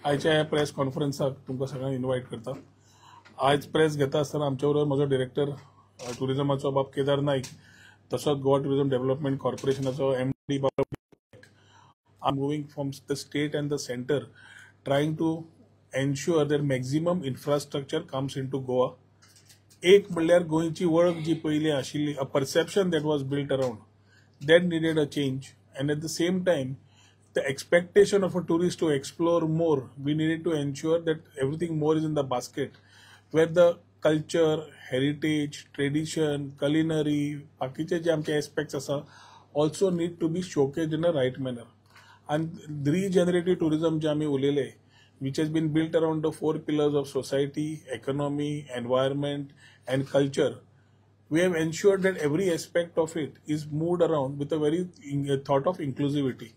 आयच्या ह्या प्रेस कॉन्फरन्साक तुमकां सगळ्यांक इन्वायट करता. आयज प्रेस घेता आसतना आमच्या बरोबर म्हजो डिरेक्टर टुरिजमाचो बाब केदार नायक, तसोच गोवा टुरिजम डेव्हलपमेंट कॉर्पोरेशनाचो एम डी बाब are moving from the state and the centre trying to ensure that maximum infrastructure comes into Goa. एक म्हणल्यार गोंयची वळख जी पयलीं आशिल्ली, a perception that was built around that needed a change, and at the same time the expectation of a tourist to explore more, we needed to ensure that everything more is in the basket, where the culture, heritage, tradition, culinary, बाकीचे जे आमचे aspects आसा also need to be showcased in a right manner. And regenerative tourism जे आमी उलयले, which has been built around the four pillars of society, economy, environment and culture, we have ensured that every aspect of it is moved around with a very thought of inclusivity.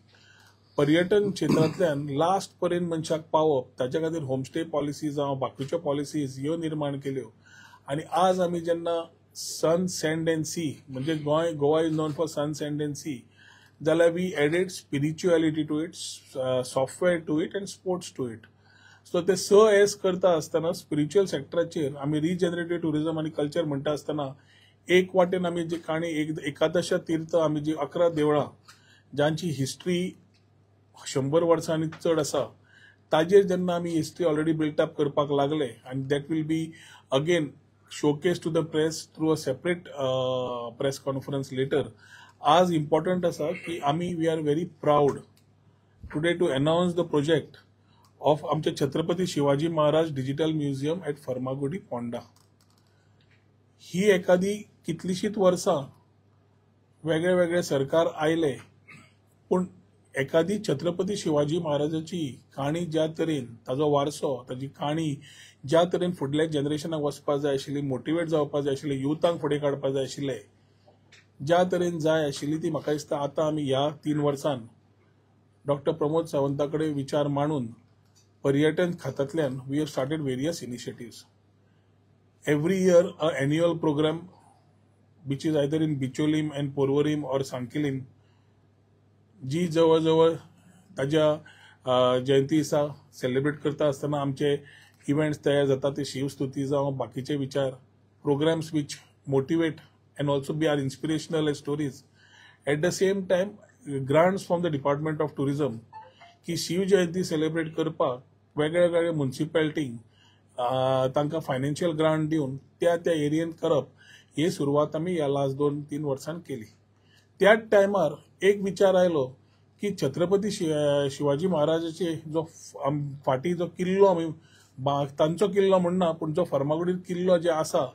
पर्यटन क्षेत्रांतल्यान last पर्यंत मनशाक पावप, ताच्या खातीर homestay policy जावं बाकीच्यो policies ह्यो निर्माण केल्यो. आनी आज आमी जेन्ना सन सँड एंड सी म्हणजे Goa is known for sun sand and sea, जाल्यार we added spirituality to it, software to it and sports to it. So ते स एस करता आसतना स्पिरिच्युअल सेक्टराचेर आमी रिजनरेटीव टुरिजम आनी कल्चर म्हणटा आसतना एक वाटेन आमी जी काणी एकादश तीर्थ आमी जी 11 देवळां जांची हिस्ट्री 100 वर्सां आनी चड आसा, ताजेर जेन्ना आमी हिस्ट्री ऑलरेडी बिल्ट अप करपाक लागले, आनी that will be again showcase to the press through a separate press conference later. आज इम्पॉर्टंट आसा की आमी we are very proud today to announce the project of आमचे Chhatrapati Shivaji Maharaj digital museum at Farmagudi Ponda. ही एखादी कितलीशीच वर्सां वेगळे वेगळे सरकार आयले, पूण एखादी छत्रपती शिवाजी महाराजाची काणी ज्या तरेन ताजो वारसो, ताजी काणी ज्या तरेन फुडल्या जनरेशनाक वचपा जाय आशिल्ली, मोटिवेट जावपा जाय आशिल्ले, युथांक फुडें काडपा जाय आशिल्ले, ज्या तरेन जाय आशिल्ली ती म्हाका दिसता आतां आमी ह्या 3 वर्सान डॉक्टर प्रमोद सावंता कडेन विचार मांडून पर्यटन खात्यांतल्यान we have started various initiatives. Every year a annual programme which is either in Bicholim and Porvorim or Sanquelim, जी जवळ जवळ ताज्या जयंती दिसा सेलिब्रेट करता आसतना आमचे इव्हेंट्स तयार जाता, ते शिवस्तुती जावं बाकीचे विचार, programmes which motivate and also be are inspirational stories. At the same time grants from the department of tourism की शिव जयंती सेलिब्रेट करपाक वेगळे वेगळे मुन्सिपालिटींक तांकां फायनान्शियल ग्रांट दिवन त्या त्या एरियेंत करप, ही सुरवात आमी ह्या लास्ट 2-3 वर्सांत केली. त्याच टायमार एक विचार आयलो की छत्रपती शिवाजी महाराजाचे जो फाटीं जो किल्लो आमी तांचो किल्लो म्हणना, पूण जो फर्मागुडीर किल्लो जे आसा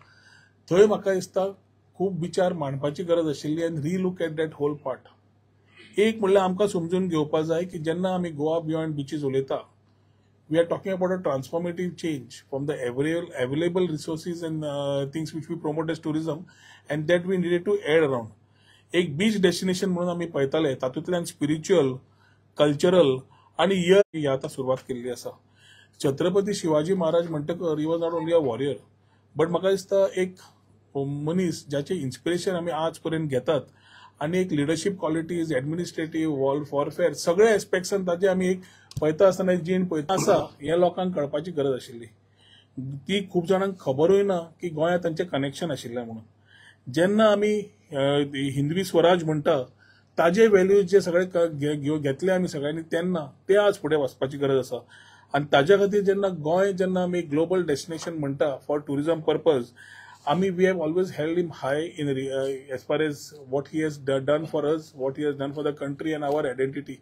थंय म्हाका दिसता खूब विचार मांडपाची गरज आशिल्ली आनी relook at that whole part. एक म्हणल्यार आमकां समजून घेवपा जाय की जेन्ना आमी गोवा बियॉन्ड बिचीस उलयता, we are talking about a transformative change from the available resources and things which we promote as tourism, and that we needed to add around. एक बीच डेस्टिनेशन म्हणून आमी पळयताले, तातूंतल्यान स्पिरिच्युअल, कल्चरल आनी इयर ही आतां सुरवात केल्ली आसा. छत्रपती शिवाजी महाराज म्हणटकर he was not only a warrior, but म्हाका दिसता एक मनीस जाचें इन्स्पिरेशन आमी आज पर्यंत घेतात आनी एक लिडरशीप क्वॉलिटीज, एडमिनिस्ट्रेटीव, वॉरफेअर सगळे एस्पेक्ट्सान ताजे आमी एक पळयता आसतना एक जीण पळयता आसा, हें लोकांक कळपाची गरज आशिल्ली. ती खूब जाणांक खबरूय ना की गोंयांत तांचें कनेक्शन आशिल्लें म्हणून. जेन्ना आमी हिंदवी स्वराज म्हणटा ताजे व्हॅल्यूज जे सगळे घेतले आमी सगळ्यांनी तेन्ना ते आज फुडें वचपाची गरज आसा. आनी ताज्या खातीर जेन्ना गोंय जेन्ना आमी ग्लोबल डेस्टिनेशन म्हणटा फॉर ट्युरिजम पर्पज, आमी we have always held him high in as far as what he has done for us, what he has done for the country and our identity.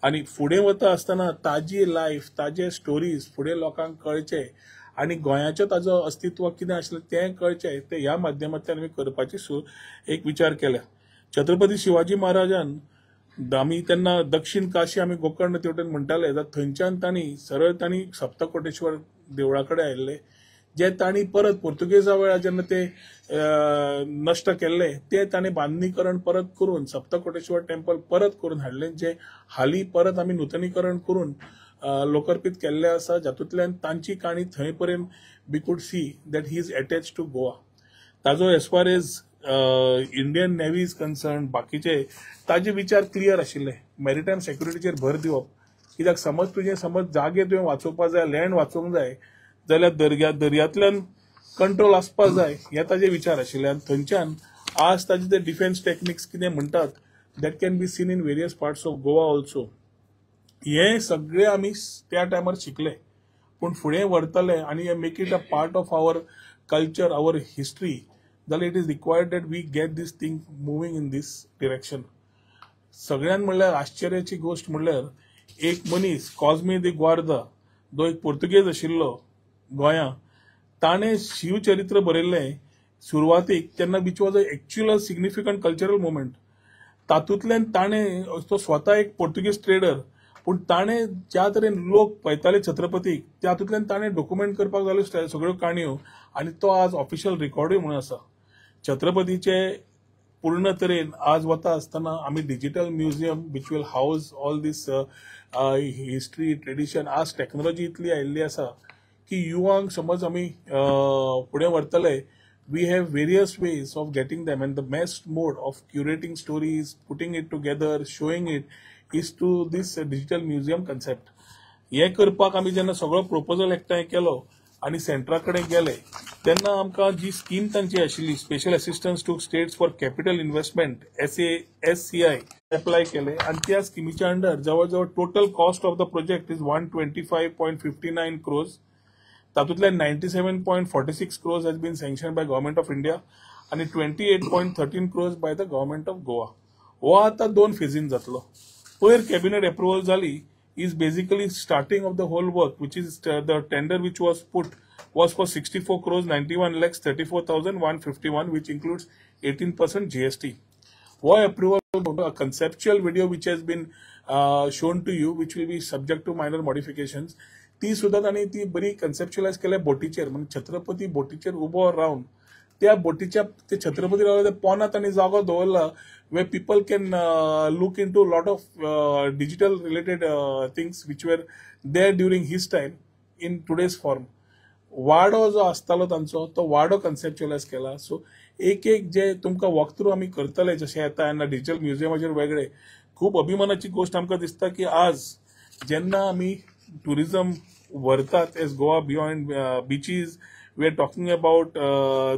आनी फुडें वता आसतना ताजी life, ताजे stories फुडें लोकांक कळचे आनी गोंयाचें ताजो अस्तित्व कितें आसलें तें कळचें, तें ह्या माध्यमांतल्यान आमी करपाची एक विचार केल्या. छत्रपती शिवाजी महाराजान आमी तेन्ना दक्षिण काशी आमी गोकर्ण तेवटेन म्हणटाले, जाल्यार थंयच्यान तांणी सरळ तांणी सप्तकोटेश्वर देवळा कडेन आयिल्ले, जे तांणी परत पोर्तुगेजा वेळार जेन्ना ते नश्ट केल्ले ते तांणी बांदणीकरण परत करून सप्तकोटेश्वर टेम्पल परत करून हाडलें, जे हालीं परत आमी नुतनीकरण करून लोकर्पीत केल्ले आसा, जातूंतल्यान तांची काणी थंय पर्यंत we could see that he is attach to Goa. ताजो as far as Indian navy is concern, बाकीचे ताजे विचार क्लियर आशिल्ले. मॅरिटायम सेक्युरिटीचेर भर दिवप, कित्याक समज तुजें समज जागे तुवें वाचोवपाक जाय, लँड वाचोवंक जाय जाल्यार दर्यांतल्यान कंट्रोल आसपाक जाय, हे ताजे विचार आशिल्ले. आनी थंयच्यान आज ताजे ते डिफेन्स टेक्निक्स कितें म्हणटात that can be seen in various parts of Goa also. हे सगळे आमी त्या टायमार शिकले, पूण फुडें व्हरतले आनी make it a part of our culture, our history, जाल्यार it is required that we get this thing moving in this direction. सगळ्यान म्हणल्यार आश्चर्याची गोश्ट म्हणल्यार एक मनीस कॉजमे दे ग्वार्दा, जो एक पोर्तुगेज आशिल्लो गोंया, ताणें शिवचरित्र बरयल्लें सुरवातीक तेन्ना, which was a actual significant cultural movement. तातूंतल्यान ताणें, तो स्वता एक पोर्तुगेज ट्रेडर, पूण ताणें ज्या तरेन लोक पळयताले छत्रपतीक तातूंतल्यान ताणें डॉक्युमेंट करपाक जाल्यो सगळ्यो काणयो, आनी तो आज ऑफिशियल रिकॉर्डूय म्हणून आसा. छत्रपतीचे पूर्ण तरेन आज वता आसतना आमी digital museum which will house all this history tradition, आज टॅक्नोलॉजी इतली आयिल्ली आसा की युवांक समज आमी फुडें व्हरतले, we have various ways of getting them, and the best mode of curating stories, putting it together, showing it is through this digital museum concept. हे करपाक आमी जेन्ना सगळो प्रोपोजल एकठांय केलो आनी सेंट्रा कडेन गेले तेन्ना आमकां जी स्कीम तांची आशिल्ली special assistance to states for capital investment SASCI apply केले, आनी त्या स्किमीच्या अंडर जवळ जवळ total cost of the project is 125.59 crores. तातूंतले 97.46 crores has been sanction by government of India आनी 28.13 crores by the government of Goa. हो आतां दोन फेजीन जातलो. पयर कॅबिनेट एप्रुवल जाली is basically starting of the whole work, which is the tender which was put was for 64 crores 91 lakhs 34,151, which includes 18% GST. हो approval, a conceptual video which has been shown to you, which will be subject to minor modifications, ती सुद्दां तांणी ती बरी कन्सेप्च्युअलायज केल्या बोटीचेर. म्हणजे छत्रपती बोटीचेर उबो रावन त्या बोटीच्या ते छत्रपती रावले त्या पोना तांणी जागो दवरला where people can look into lot of digital related things which were there during his time in today's form. वाडो जो आसतालो तांचो तो वाडो कन्सेप्च्युअलायज केला. सो एक एक जे तुमकां वॉक थ्रू आमी करतले जशें येता तेन्ना डिजिटल म्युझियमाचेर वेगळे खूब अभिमानाची गोश्ट आमकां दिसता की आज जेन्ना आमी ट्युरिजम व्हरतात as Goa beyond beaches, we are talking about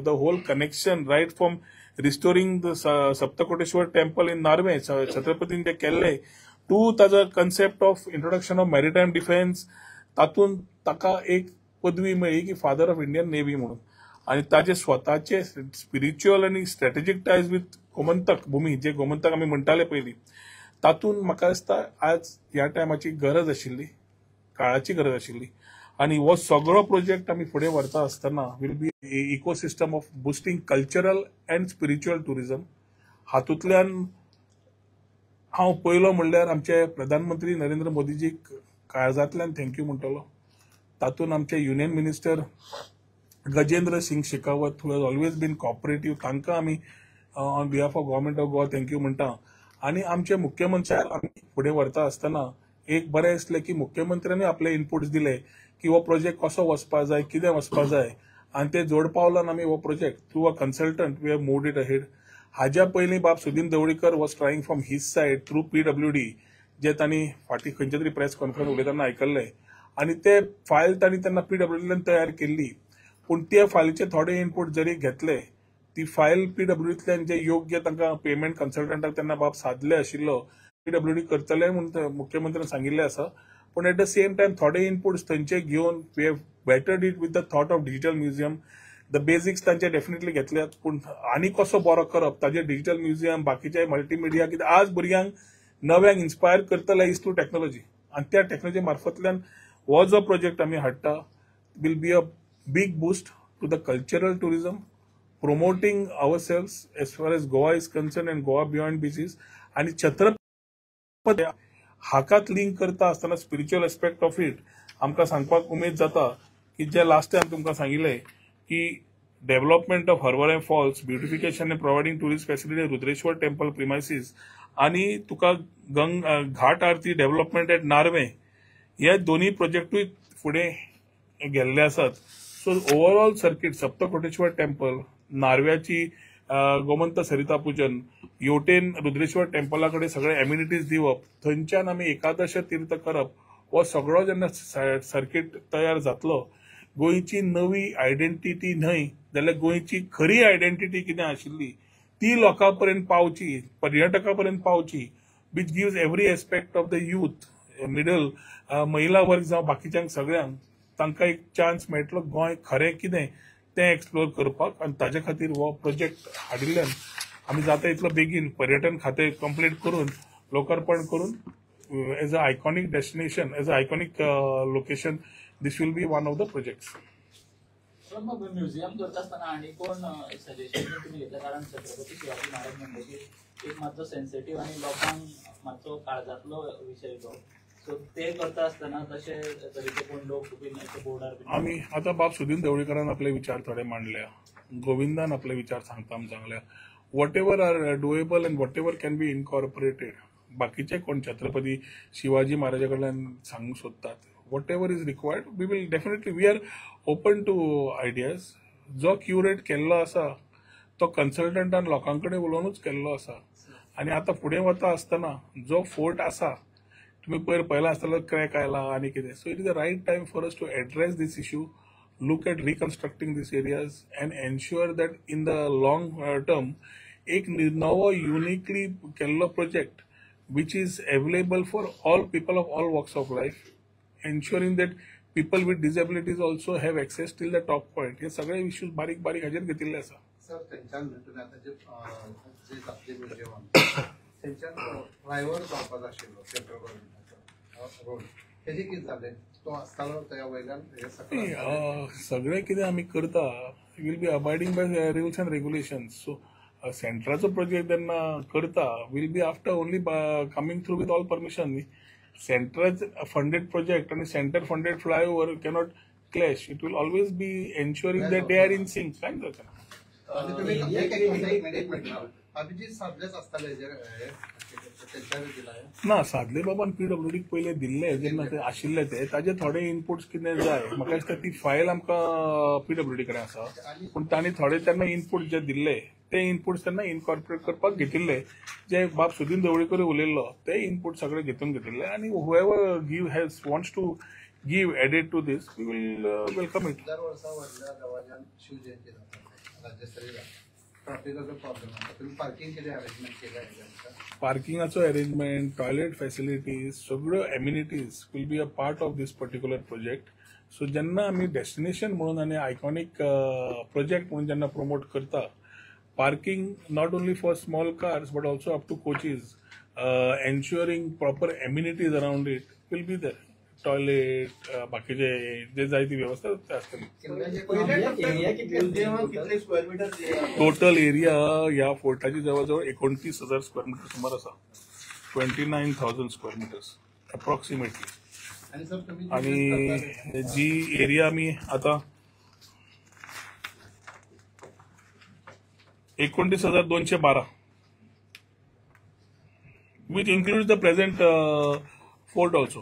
the whole connection right from restoring the Saptakoteshwar temple in Narve, छत्रपतीन जे केल्ले, टू ताजो concept of introduction of maritime defence, तातूंत ताका एक पदवी मेळ्ळी की फादर ऑफ इंडियन नेव्ही म्हणून. आनी ताजे स्वताचे स्पिरिच्युअल आनी स्ट्रॅटेजीक टायज विथ गोमंतक भूमी, जे गोमंतक आमी म्हणटाले पयलीं, तातूंत म्हाका दिसता आज ह्या टायमाची गरज आशिल्ली, काळाची गरज आशिल्ली. आनी हो सगळो प्रोजेक्ट आमी फुडें व्हरता आसतना will be ecosystem of boosting cultural and spiritual tourism. हातूंतल्यान हांव पयलो म्हणल्यार आमचे प्रधानमंत्री नरेंद्र मोदीजीक काळजांतल्यान thank you म्हणटलो. तातूंत आमचे union minister Gajendra Singh Shekhawat, who has always been cooperative, तांकां आमी on behalf of government of Goa thank you म्हणटा. आनी आमचे मुख्यमंत्री आमी फुडें व्हरता आसतना एक बरें दिसलें की मुख्यमंत्र्यांनी आपले इनपुट्स दिले की हो प्रोजेक्ट कसो वचपा जाय, कितें वचपा जाय, आनी ते जोड पावलान आमी हो project through a consultant we have moved it ahead. हाज्या पयलीं बाब Sudin Dhavalikar was trying from his side through PWD, जे तांणी फाटीं खंयच्या तरी प्रेस कॉन्फरन्स उलयतना आयकल्लें, आनी ते फायल तांणी तेन्ना PWDल्यान तयार केल्ली, पूण ते फायलीचे थोडे इनपूट जरी घेतले ती फायल पीडब्ल्यूडींतल्यान जे योग्य तांकां पेमेंट कन्सल्टंटाक तेन्ना बाब सादले आशिल्लो, पीडब्ल्यूडी करतले म्हूण मुख्यमंत्र्यान सांगिल्लें आसा. पूण एट the same time थोडे इनपुट्स थंयचे घेवन we have bettered it with the thought of digital museum. The basics तांचे डेफिनेटली घेतल्यात, पूण आनी कसो बरो करप ताजे डिजिटल म्युझियम, बाकीचे मल्टीमिडिया, कित्याक आज भुरग्यांक नव्यांक इन्स्पायर करतले is through technology. आनी त्या टॅक्नोलॉजी मार्फतल्यान हो जो प्रोजेक्ट आमी हाडटा will be a big boost to the cultural tourism, promoting ourselves as far as Goa is concerned and Goa beyond beaches. आनी छत्रपती हाकात लिंक करता आसतना स्पिरिच्युअल एस्पेक्ट ऑफ it आमकां सांगपाक उमेद जाता की जे लास्ट टायम तुमकां सांगिल्लें की development of Harvalem falls, beautification and providing tourist facility Rudreshwar temple premises आनी तुका गंग घाट आरती डेव्हलपमेंट एट नार्वे, हे दोन्ही प्रोजेक्टूय फुडें गेल्ले आसात. So overall circuit Saptakoteshwar temple, नार्व्याची Gomant सरिता पूजन, योटेन रुद्रेश्वर टेम्पला कडेन सगळे एम्युनिटीज दिवप, थंयच्यान आमी एकादश तीर्थ करप, हो सगळो जेन्ना सर्किट तयार जातलो, गोंयची नवी आयडेंटिटी न्हय जाल्यार गोंयची खरी आयडेंटिटी कितें आशिल्ली ती लोकां पर्यंत पावची, पर्यटकां पर्यंत पावची, which gives every aspect of the youth, middle, महिला वर्ग जावं बाकीच्यांक सगळ्यांक तांकां एक चान्स मेळटलो गोंय खरें कितें तें एक्सप्लोर करपाक. आनी ताजे खातीर हो प्रोजेक्ट हाडिल्ल्यान आमी जाता इतलो बेगीन पर्यटन खातें कंप्लीट करून लोकार्पण करून as a iconic destination, as a iconic location, this will be one of the projects. Museum करता आसतना आनी कोण सजेशन तुमी घेतलें? कारण छत्रपती शिवाजी महाराज म्हणटकीर एक मातसो सेन्सिटीव आनी लोकांक मातसो काळजांतलो विशय तो, सो ते करता आसतना तशे तरेचे कोण लोक बीन बोर्डार? आमी आतां बाब सुदीन ढवळीकरान आपले विचार थोडे मांडल्या, गोविंदान आपले विचार सांगता आमी सांगल्या, whatever are doable and whatever can be incorporated. बाकीचे कोण छत्रपती शिवाजी महाराजा कडल्यान सांगूंक सोदतात, whatever is required we will definitely, we are open to ideas. जो क्युरेट केल्लो आसा तो कन्सल्टंटान लोकां कडेन उलोवनूच केल्लो आसा. आनी आतां फुडें वता आसतना जो फोर्ट आसा तुमी पयर पळयला आसतलो क्रॅक आयला आनी कितें, so it is the right time for us to address this issue, look at reconstructing these areas and ensure that in the long term एक नवो युनिकली केल्लो project which is available for all people of all walks of life, ensuring that people with disabilities also have access till the top point. हे सगळे issues बारीक बारीक हाजेर घेतिल्ले आसा. सर, थंयच्यान तुमी आतां जे जातले म्युझियम थंयच्यान फ्लायओवर जावपाचो आशिल्लो सेंट्रल गव्हर्मेंटाचो रोड, तेजें कितें जालें? तो आसतालो त्या वयल्यान हे सगळें कितें आमी करता will be abiding by rules and regulations. So सेंट्राचो project जेन्ना करता will be after only coming through with all permission. न्ही, सेंट्रल फंडेड प्रोजेक्ट आनी centre funded flyover cannot clash. It will always be ensuring that they are in sync. कांय जाता ना, सादले बाबान पीडब्ल्यूडीक पयले दिल्ले जेन्ना ते आशिल्ले ते ताजे थोडे इनपुट्स कितें जाय म्हाका दिसता ती फायल आमकां पीडब्ल्यूडी कडेन आसा, पूण तांणी थोडे तेन्ना इनपुट जे दिल्ले ते इनपुट्स तेन्ना इनकॉर्पोरेट करपाक घेतिल्ले. जे बाब सुदीन ढवळीकर उलयल्लो ते इनपुट सगळे घेतून घेतिल्ले आनी whoever give has wants to give added to this we will welcome it. दर वर्सा व्हडल्या दरवाज्यान शिवजयंती जाता राज्यस्तरीय जाता, ट्राफिकाचो प्रॉब्लेम आसा, तुमी पार्किंग कितें अरेंजमेंट केलें? पार्किंगाचो अरेंजमेंट, टॉयलेट फॅसिलिटीज, सगळ्यो amenities will be a part of this particular project. So जेन्ना आमी डेस्टिनेशन म्हणून आनी आयकॉनीक प्रोजेक्ट म्हणून जेन्ना प्रमोट करता, parking not only for small cars but also up to coaches, ensuring proper amenities around it will be there. Toilet, बाकीचे जे जाय ती व्यवस्था आसतली. टोटल एरिया ह्या फोर्टाची जवळ जवळ 29,000 स्क्वेअर मिटर सुमार आसा, 29,000 स्क्वेअर मिटर्स अप्रॉक्सिमेटली. आणि जी एरिया आमी आतां 29,212, which includes the present fort also.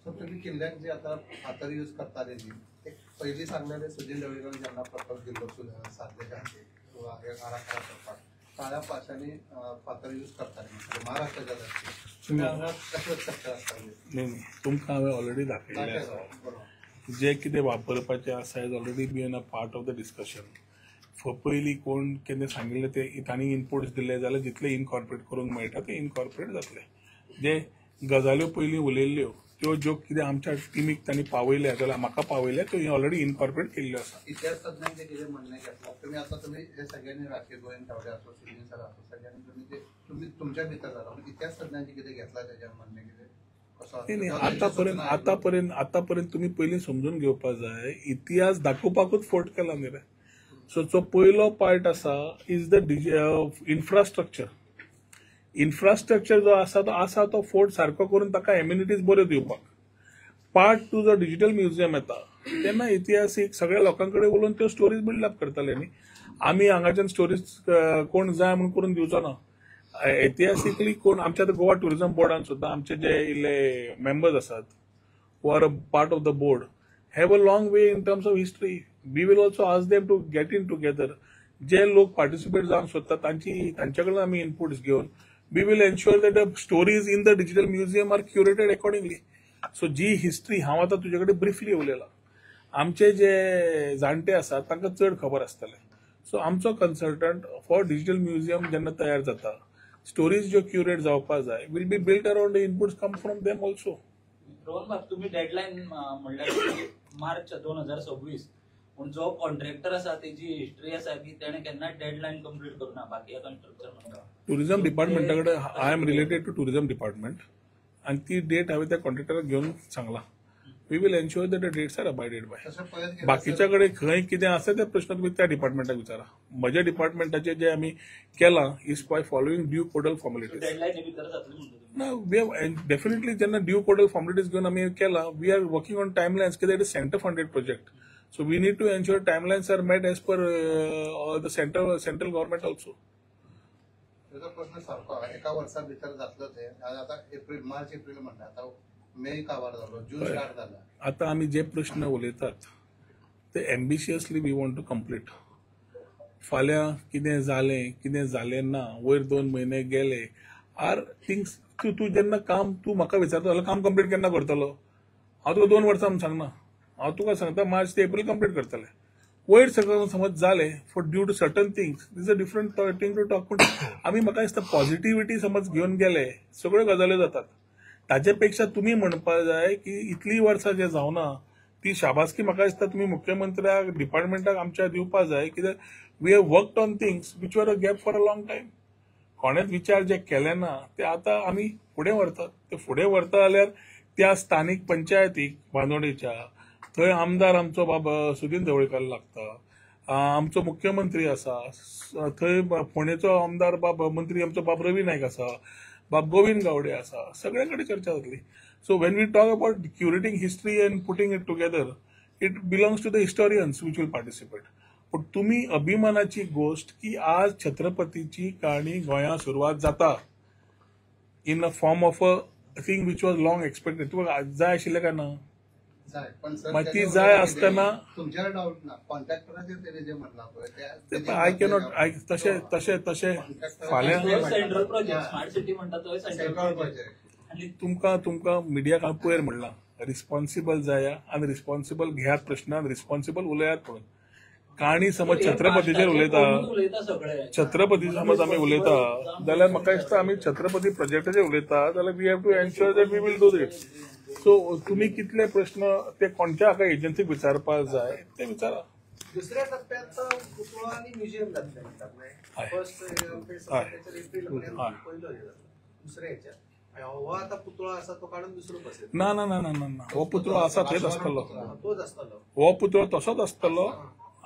Sir, तुम्ही किल्ल्याक जे आता फातर यूज करताले न्ही, ते पयलीं सांगलेले सुदीन ढवळीकर जेन्ना प्रकल्प दिल्लो सादलेच्या आराखडा करपाक, काळ्या पाशांनी फातर यूज करताले महाराष्ट्राच्या दृश्टीन, तुमी कशें शक्य आसतालें? न्ही न्ही, तुमकां हांवें ऑलरेडी दाखयल्लें आसा जे कितें वापरपाचें आसा is already been a part of the discussion. पयलीं कोण केन्ना सांगिल्लें ते तांणी इनपुट्स दिले जाल्यार जितले इनकॉर्पोरेट करूंक मेळटा ते इनकॉर्पोरेट जातले. जे गजाल्यो पयलीं उलयल्ल्यो त्यो ज्यो कितें आमच्या टिमीक तांणी पावयल्या जाल्यार म्हाका पावयल्या त्यो ऑलरेडी इनकॉर्पोरेट केल्ल्यो आसा. इतिहास तज्ञांचे कितें म्हणणें घेतलां तुमी आतां, तुमी हे सगळ्यांनी राखी गोविंद तावडे असो, सुनील सर असो, सगळ्यांनी तुमी ते तुमी तुमच्या भितर जाला, पूण इतिहास तज्ञांचे कितें घेतलां तेजें म्हणणें कितें कसो आसा? न्ही, आतापर्यंत आतापर्यंत आतापर्यंत तुमी पयलीं समजून घेवपा जाय, इतिहास दाखोवपाकूच फोर्ट केला न्ही रे. सो जो पयलो पार्ट आसा is the infrastructure. Infrastructure जो आसा तो आसा तो फोर्ट सारको करून ताका एम्युनिटीज बऱ्यो दिवपाक. पार्ट टू जो डिजिटल म्युझियम येता तेन्ना इतिहासीक सगळ्या लोकां कडेन उलोवन त्यो स्टोरीज बिल्ड अप करतले न्ही. आमी हांगाच्यान स्टोरीज कोण जाय म्हूण करून दिवचो ना. ऐतिहासिकली कोण आमच्या आतां गोवा टुरिझम बोर्डान सुद्दां आमचे जे इल्ले मेंबर्स आसात who are a part of the board have a long way in terms of history. We will also ask them to get in together. जे लोक पार्टिसिपेट जावंक सोदता तांची तांचे कडल्यान आमी इनपुट्स घेवन we will ensure that the stories in the digital museum are curated accordingly. So ji history हांव आतां तुजे कडेन ब्रिफली उलयलां, आमचे जे जाणटे आसात तांकां चड खबर आसतलें. सो आमचो कन्सल्टंट फॉर डिजिटल म्युझियम जेन्ना तयार जाता, स्टोरीज ज्यो क्युरेट जावपा जाय will be built around the inputs come from them also. Rohan बाब, तुम्ही डेडलायन म्हणल्यार की मार्च 2026, पूण जो कॉन्ट्रॅक्टर आसा तेजी हिस्ट्री आसा की तेणे केन्नाच डेडलायन कंप्लीट करूना बाकी कन्स्ट्रक्शन म्हणटा. टुरिझम डिपार्टमेंटा कडेन, I am related to tourism department आनी ती डेट हांवें त्या कॉन्ट्रॅक्टराक घेवन सांगला. We will ensure that the dates are abided by. तशें पळयत गेल्यार बाकीच्या कडेन खंय कितें आसा ते प्रश्न तुमी त्या डिपार्टमेंटाक विचारा. म्हज्या डिपार्टमेंटाचे जे आमी केलां is by following due codal formalities. Deadline भितर जातली म्हणटा तुमी? ना, we have definitely जेन्ना ड्यू कोडल फॉर्मलिटीज घेवन आमी केलां, we are working on timelines कित्याक it is centre funded project. So we need to ensure timelines are met as per the central government also. तेजो प्रश्न सारको आहा, एका वर्सा भितर जातलो ते. आतां एप्रील, मार्च एप्रील म्हणटा, आतां मे काबार जालो, जून स्टार्ट जाला. आतां आमी जे प्रश्न उलयतात ते ambitiously we want to complete. फाल्यां कितें जालें कितें जालें ना, वयर 2 म्हयने गेले are things. तूं तूं जेन्ना काम तूं म्हाका विचारता जाल्यार काम कंप्लीट केन्ना करतलो, हांव तुका 2 वर्सां म्हूण सांगना, हांव तुका सांगता मार्च ते एप्रील कंप्लीट करतले. वयर सगळें समज जालें for due to certain things is a different thing to talk. पूण आमी म्हाका दिसता पॉझिटिविटी समज घेवन गेले सगळ्यो गजाल्यो जातात. ताजे पेक्षा तुमी म्हणपा जाय की इतलीं वर्सां जें जावना ती शाबासकी म्हाका दिसता तुमी मुख्यमंत्र्याक डिपार्टमेंटाक आमच्या दिवपा जाय, कित्याक we have worked on things which were a gap for a long time. कोणेच विचार जे केले ना ते आतां आमी फुडें व्हरतात. ते फुडें व्हरता जाल्यार त्या स्थानीक पंचायतीक बांदोडेच्या थंय आमदार आमचो बाबा सुदीन ढवळीकर लागता, आमचो मुख्यमंत्री आसा, थंय फोंडेचो आमदार बाब मंत्री आमचो बाब रवी नायक आसा, बाब गोविंद गावडे आसा, सगळ्या कडेन चर्चा जातली. So when we talk about curating history and putting it together, it belongs to the historians which will participate. पूण तुमी अभिमानाची गोश्ट की आज छत्रपतीची काणी गोंयांत सुरवात जाता in a form of a thing which was long expected. तुका जाय आशिल्लें काय ना? जाय, पण सर मागीर ती जाय आसतना तुमच्यावर डाऊट ना, कॉन्ट्रॅक्टराचेर तेणे जे म्हणलां पळय I cannot I तशें तशें तशें फाल्यां सेंट्रल प्रोजेक्ट स्मार्ट सिटी म्हणटा तो सेंट्रल प्रोजेक्ट आनी तुमकां तुमकां मिडियाक हांव पयर म्हणलां रिस्पॉन्सिबल जाया आनी रिस्पॉन्सिबल घेयात प्रश्नान, रिस्पॉन्सिबल उलयात म्हणून. काणी समज छत्रपतीचेर उलयता, उलयता सगळे छत्रपती समज आमी उलयता जाल्यार म्हाका दिसता आमी छत्रपती प्रोजेक्टाचेर उलयता जाल्यार we have to ensure that we will do it. So तुमी कितले प्रश्न ते कोणत्या हाका एजन्सीक विचारपाक जाय ते विचारा. दुसऱ्या टप्प्यात पुतळो आनी म्युझियम जातलें म्हणटात न्हय? फर्स्ट फेज त्याच्यार एप्रील पर्यंत पयलो हे जातलो, दुसऱ्या हेच्यार हो आतां पुतळो आसा तो काडून दुसरो बसयतलो. ना ना ना ना ना ना, हो पुतळो आसा थंयच आसतलो, तोच आसतलो, हो पुतळो तसोच आसतलो.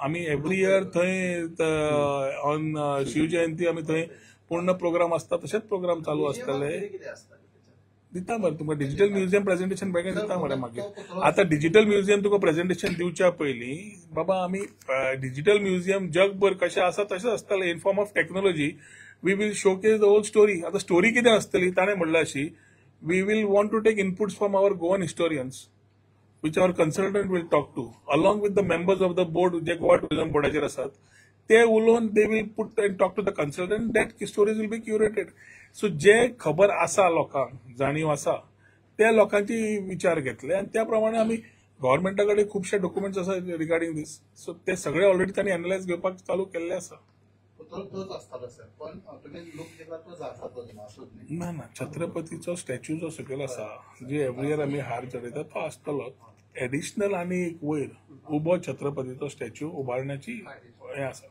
आमी एवरी इयर थंय ऑन शिवजयंती आमी थंय पूर्ण प्रोग्राम आसता, तशेंच प्रोग्राम चालू आसतले. दिता मरे तुमकां डिजिटल म्युझियम प्रेझेंटेशन बेगीन दिता मरे मागीर. आतां डिजिटल म्युझियम तुका प्रेझेंटेशन दिवच्या पयलीं बाबा आमी डिजिटल म्युझियम जगभर कशें आसा तशेंच आसतलें in form of technology. We will showcase the whole story. आतां स्टोरी कितें आसतली ताणें म्हणलां अशी, we will want to take inputs from our Goan historians which our consultant will talk to along with the members of the board जे Goa tourism बोर्डाचेर आसात ते उलोवन they will put and talk to the consultant, that stories will be curated. So जे खबर आसा लोकांक जाणीव आसा त्या लोकांची विचार घेतले आनी त्या प्रमाणे आमी गव्हर्मेंटा कडेन खुबशे डॉक्युमेंट्स आसा रिगार्डिंग दीस. सो ते सगळे ऑलरेडी तांणी एनलायज घेवपाक चालू केल्ले आसा. पुतळो तोच आसतालो सर, पण तुम्ही लूक दिला तोच आसा, तो असोच न्ही? ना ना, छत्रपतीचो स्टॅच्यू जो सकयल आसा, जे एवरी इयर आमी हार चडयतात, तो आसतलो. एडिशनल आनी एक वयर उबो छत्रपतीचो स्टॅच्यू उबारण्याची हें आसा.